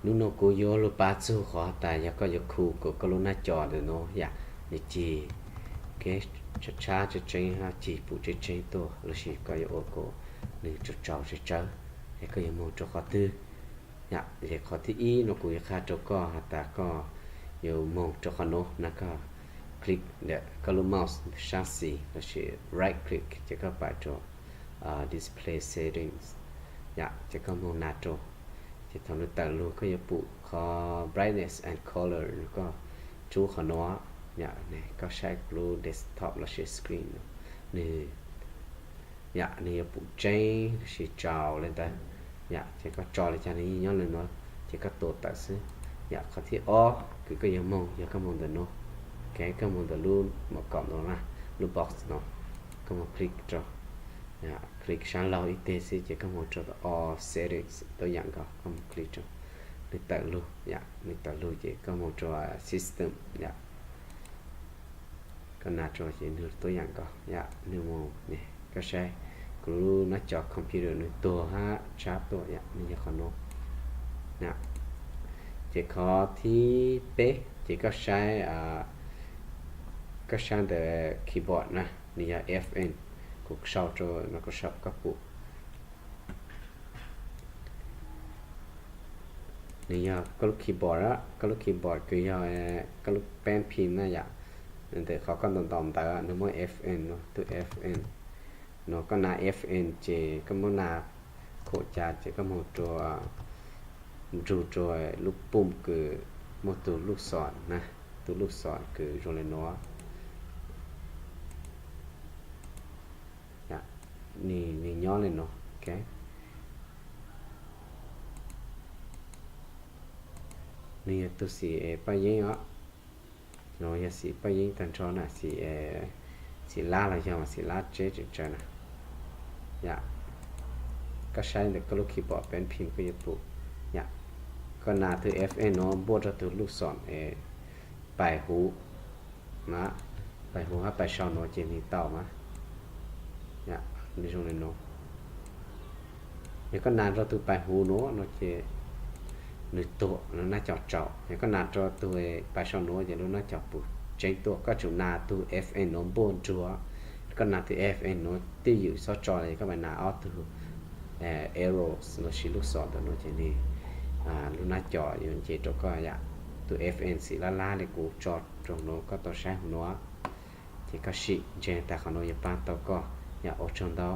Hnub no kuv yuav lug pab txug qhov tas yog koj yuav khu kuas koj lub nab co ntawm no yam, nws cig kev tshab tshab tseeb tseeb hab cig pum tseeb tseeb tuaj, lossis koj yuav ua kuas nws tsaus tsaus tsawv tsawv, es koj yuav moog rua qhov twg? Yam, es qhov thib ib no kuv yuav qha rua koj has tas koj yuav moog rua qhov no na, koj click ntawm koj lub mouse sab xis lossis right click ces koj pais rua display settings. Yam, ces koj moog nas rua, ces thaum nws tawm lug koj yuav pum qhov brightness and color no, koj tsub qhov no. Yam, koj saib kuv lub desktop lossis screen no, nws, yam, nws yuav pum tseeb lossis tsaus le ntawd. Yam, ces koj tso le caag nws yeej nyob le no, ces koj tua tawm xwb. Yam, qhov thib ob kws koj yuav moog yog koj moog ntawm no, ok, koj moog ntawm lub mom kaum no na, lub box no, koj moog click rua, click sab laug ib teg xwb ces koj moog rua all settings tuab yaam nkaus, koj moog click rua, nws tawm lug, yam, nws tawm lug ces koj moog rua system, yam, koj nas rua ces nws tuab yaam nkaus, yam, nws moog, koj saib kuv lub nab co computer nws tuag hab tshab tuaj, yam, nws yog qhov no. Ces qhov thib peb ces koj saib, koj saib ntawm keyboard na, nws yog F N, kuv sau rua no kuv sau koj pum. Nws yog koj lub keyboard, koj lub keyboard kws yog koj lub peb phim na yom. Ntawm qhov koj ntaus ntaus ntawv nws muaj F N no, tug F N no, koj nas F N ces koj muab nas khuam cas ces koj moog rua, nrug rua lub pum kws muaj tug luj xom na, tug luj xom kws zoo le nuav. Nws nyob le no, ok. Nws yog tug xim paj yeeb os. No yog xim paj yeeb tag nrho na, xim, xim lab los yog mas xim lab tseb tseem tsawv na. Yom, koj saib ntawm koj lub keyboard peb phim koj yuav pum. Yom, koj nas tug F N no npuaj rua tug luj xom es pais huv na, pais huv hab pais sau nuav ces nws tau mas. Nws zoo le nuav. Yog koj nas rua tug pais huv nuav no ces nws tuag, nws nab co tsaus. Yog koj nas rua tug pais sau nuav ces lub nab co pum tseeb tuaj. Koj tsum nas tug F N nuav npuaj nrug, koj nas tug F N nuav twj ywm xob tso le, koj mam nas ob tug arrows lossis luj xom ntawm nuav ces nws, lub nab co yuav nce rua koj yom. Tug F N xim lab lab le kuv tso rua nuav koj tau saib huv nuav, ces koj sim ntseeg tas qhov nuav yuav paab tau koj. Yom, ua tsaug ntau.